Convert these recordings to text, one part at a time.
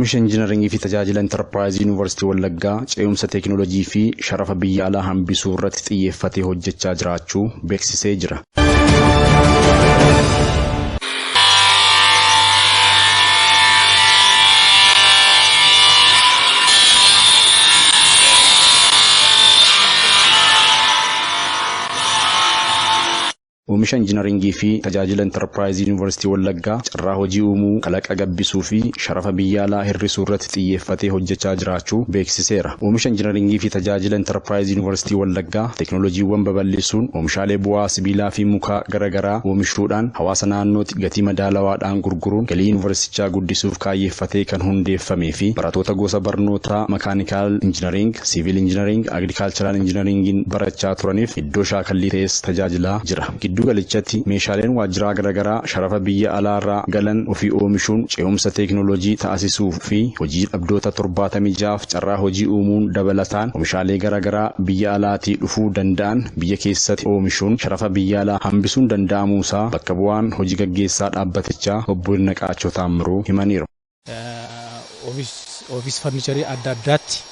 Oomisha injiinaringii fi tajaajila intarpiraayizii Yuunivarsiitii Wallaggaa ce'umsa teekinooloojii fi sharafa biyya alaa hambisuu irratti xiyyeeffatee hojjechaa jiraachuu beeksisee jira. Oomisha injiinaringii fi tajaajila intarpiraayizii Yuunivarsiitii Wallaggaa carraa hojii uumuu, kalaqa gabbisuu fi sharafa biyya alaa hir'isuu irratti xiyyeeffatee hojjechaa jiraachuu beeksiseera. Oomisha injiinaringii fi tajaajila intarpiraayizii Yuunivarsiitii Wallaggaa teekinooloojiiwwan babal'isuun oomishaalee bu'aa sibiilaa fi mukaa garaagaraa oomishuudhaan hawaasa naannootti gatii madaalawaadhaan gurguruun galii yuunivarsiitichaa guddisuuf kaayyeeffatee kan hundeeffamee fi barattoota gosa barnootaa mechanical engineering, civil engineering, agricultural injiinaringiin barachaa turaniif iddoo shaakallii ta'es tajaajilaa jira. Giddugalichatti meeshaaleen waajjiraa garaagaraa sharafa biyya alaarraa galan ofii oomishuun ce'umsa teekinooloojii taasisuu fi hojii dhabdoota 76 carraa hojii uumuun dabalataan oomishaalee garaagaraa biyya alaatii dhufuu danda'an biyya keessatti oomishuun sharafa biyya alaa hambisuun danda'amuusaa bakka bu'aan hojii gaggeessaa dhaabbatichaa obbo Naqaachoo Taammiruu himaniiru. Office furniture adda addaatti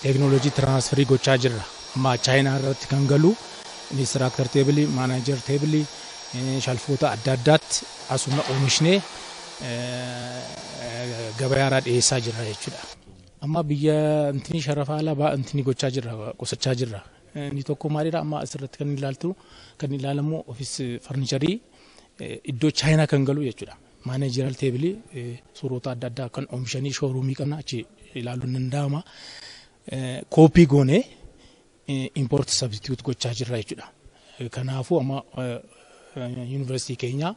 teekinooloojii transfer gochaa jirra. Amma Chaayinaa irratti kan galu instructor table, manager table, shelfoota adda addaatti asuma oomishnee gabayaarraa dhiyeessaa jirra jechuudha. Amma biyya intini sharafa alaa intini gochaa jirra, qusachaa jirra. Inni tokko maalidha amma asirratti kan ilaaltu kan ilaalamu office furniture iddoo Chaayinaa kan galu jechuudha. Managerial table suurota adda addaa kan oomishanii showroom qabna achi ilaaluun danda'ama. Copy goonee import substitute gochaa jirra jechuudha. Kanaafuu amma yuunivarsiitii keenya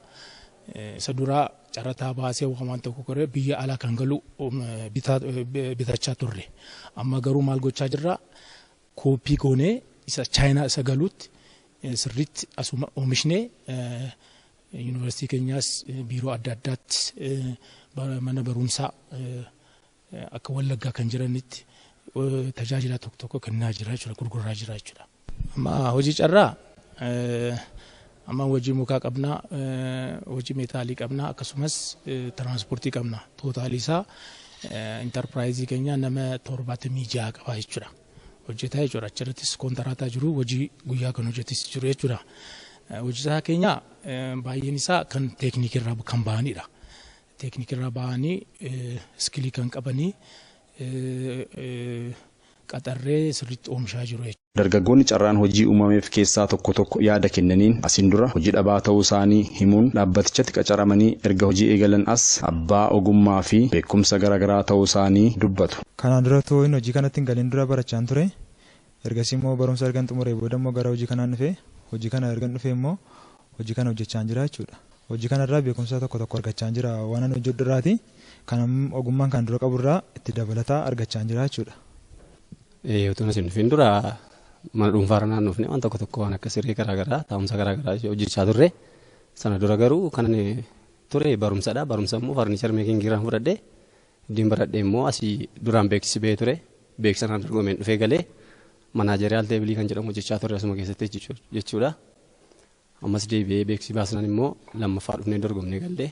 isa duraa carataa baasee waan tokko koree biyya alaa kan galu bitachaa turre. Amma garuu maal gochaa jirra? Copy goonee isa Chaayinaa isa galuutti sirriitti asuma oomishnee yuunivarsiitii keenyaas biiroo adda addaatti mana barumsaa akka Wallaggaa kan jiranitti tajaajila tokko tokko kennaa jira jechuudha, gurguraa jira jechuudha. Amma hojii carraa amma hojii mukaa qabna, hojii meetaalii qabna, akkasumas tiraanspoortii qabna. Total isaa intarpiraayizii keenya nama 76 qaba jechuudha. Hojjetaa jechuudha. Achirrattis kontiraataa jiru, hojii guyyaa kan hojjetis jiru jechuudha. Hojjetaa keenya baay'een isaa kan teeknikirraa kan bahanidha. Teeknikirraa bahanii skill kan qabanii qaxarree sirriitti oomishaa jiru jechuudha. Dargaggoonni carraan hojii uumameef keessaa tokko tokko yaada kennaniin asiin dura hojii dhabaa ta'uu isaanii himuun dhaabbatichatti qacaramanii erga hojii eegalan as abbaa ogummaa fi beekumsa garaagaraa ta'uu isaanii dubbatu. Kanaan dura otoo inni hojii kanatti hin galin dura barachaan ture. Ergasii immoo barumsa ergan xumuree booda immoo gara hojii kanaan dhufe. Hojii kana ergan dhufe immoo hojii kana hojjechaa jira jechuudha. Hojii kanarraa beekumsa tokko tokko argachaa jira. Waan ani hojjedhu irraati kan ogummaan kan dura qaburraa itti dabalataa argachaa jira jechuudha. Utuun asin dhufin dura mana dhuunfaarra naannofne waan tokko tokko waan akka siree garaagaraa, taa'umsa garaagaraa hojjechaa turre. Sana dura garuu kan ani ture barumsadha. Barumsa immoo furniture making irraan fudhadhe. Iddoon baradhe immoo asii duraan beeksisi ba'ee ture. Beeksisa naan dorgomeen dhufee galee managerial table kan jedhamu hojjechaa turre asuma keessatti jechuudha. Ammas deebi'ee beeksisi baasnaan immoo lammaffaa dhufnee dorgomnee gallee.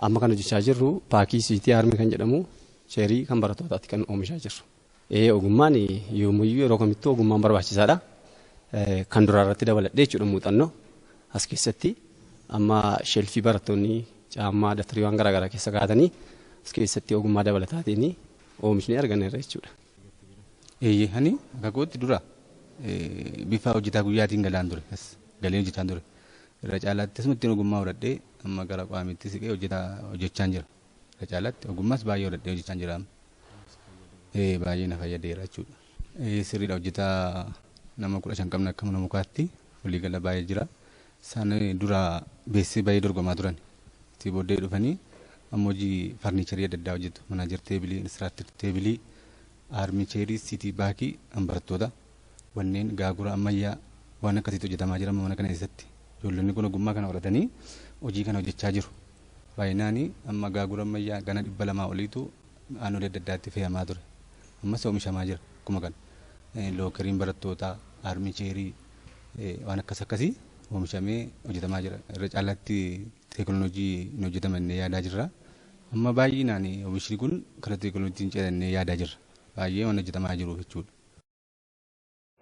Amma kan hojjechaa jirru back seat arm kan jedhamu chair kan barattootaatti kan oomishaa jirru. Ogummaan yoomiyyuu yeroo kamittuu ogummaan barbaachisaadha. Kan duraa irratti dabaladhee jechuudha muuxannoo as keessatti amma shelf barattoonni caammaa daftarii waan garaagaraa keessa kaa'atanii as keessatti ogummaa dabalataatiin oomishnee arganneerra jechuudha. Eeyyee, ani akka kootti dura bifa hojjetaa guyyaatiin galaan ture, as galee hojjetaan ture. Irra caalaatti asumatti ogummaa horadhee amma gara qaamitti siqee hojjechaan jira. Irra caalaatti ogummaas baay'ee horadhee hojjechaan jira. Baay'ee na fayyadeera jechuudha. Sirriidha, hojjetaa nama 15 qabna akka mana mukaatti waliigala baay'ee jira. Isaan dura beeksisi baay'ee dorgomaa turan. Itti booddee dhufanii amma hojii furniture adda addaa hojjetu. Manager table, instructor table, armchair, seat back kan barattoota wanneen gaagura ammayyaa waan akkasiitu hojjetamaa jira mana kana keessatti. Ijoollonni kun ogummaa kana horatanii hojii kana hojjechaa jiru. Baay'inaan amma gaagura ammayyaa gana 200 oliitu aanolee adda addaatti fe'amaa ture. Ammas oomishamaa jira akkuma kana. Lockeriin barattootaa, armchair waan akkas akkasii oomishamee hojjetamaa jira. Irra caalaatti teekinooloojii hin hojjetama jennee yaadaa jirra. Amma baay'inaan oomishni kun karaa teekinooloojiitiin ce'annee yaadaa jirra. Baay'ee waan hojjetamaa jiruuf jechuudha.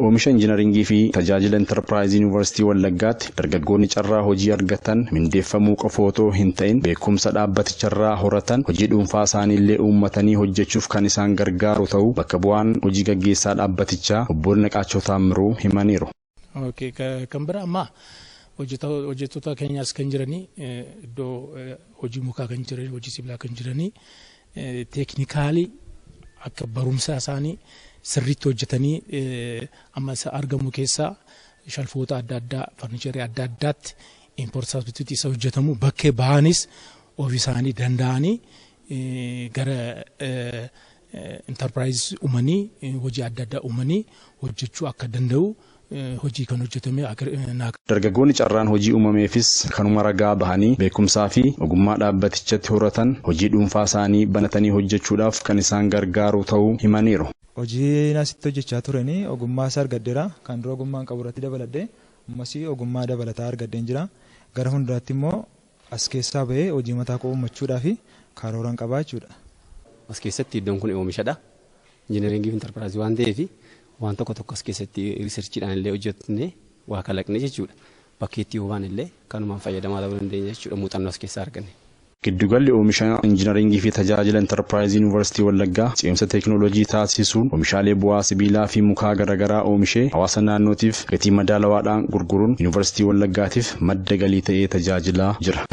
Oomisha injinaringii fi tajaajila intarpiraayizii Yuunivarsiitii Wallaggaatti dargaggoonni carraa hojii argatan mindeeffamuu qofa otoo hin ta'in beekumsa dhaabbaticharraa horatan hojii dhuunfaa isaaniillee uummatanii hojjechuuf kan isaan gargaaru ta'uu bakka bu'aan hojii gaggeessaa dhaabbatichaa obbo Naqaachoo Taammiruu himaniiru. Kan biraa ammaa hojjettoota keenyaas kan jiranii iddoo hojii mukaa kan jiranii, hojii sibiilaa kan jiranii, teeknikaalii akka barumsa isaanii sirriitti hojjetanii amma isa argamu keessaa shalfoota adda addaa, farniicharii adda addaatti import substitute isa hojjetamu bakkee bahanis ofii isaanii danda'anii gara intarpiraayizii uumanii, hojii adda addaa uumanii hojjechuu akka danda'u hojii kan hojjetame. Dargaggoonni carraan hojii uumameefis kanuma ragaa bahanii beekumsaa fi ogummaa dhaabbatichatti horatan hojii dhuunfaa isaanii banatanii hojjechuudhaaf kan isaan gargaaru ta'uu himaniiru. Hojii asitti hojjechaa tureni ogummaa isaa argadheera. Kan dura ogummaa qabu irratti dabaladhee ammas ogummaa dabalataa argadheen jira. Gara fuulduraatti immoo as keessaa bahee hojii mataa koo uummachuudhaaf karooraan qabaa jechuudha. As keessatti iddoon kun oomishadha. Injiinaringii fi intarpiraayizii waan ta'eef waan tokko tokko as keessatti riisarchiidhaan illee hojjetne waa kalaqne jechuudha. Bakkeetti yoo illee kanumaan fayyadamaa ta'uu dandeenya jechuudha muuxannoo as keessaa arganne. Giddugalli oomisha injinaringii fi tajaajila intarpiraayizii Yuunivarsiitii Wallaggaa ce'umsa teekinooloojii taasisuun oomishaalee bu'aa sibiilaa fi mukaa garaagaraa oomishee hawaasa naannootiif gatii madaalawaadhaan gurguruun Yuunivarsiitii Wallaggaatiif madda galii ta'ee tajaajilaa jira.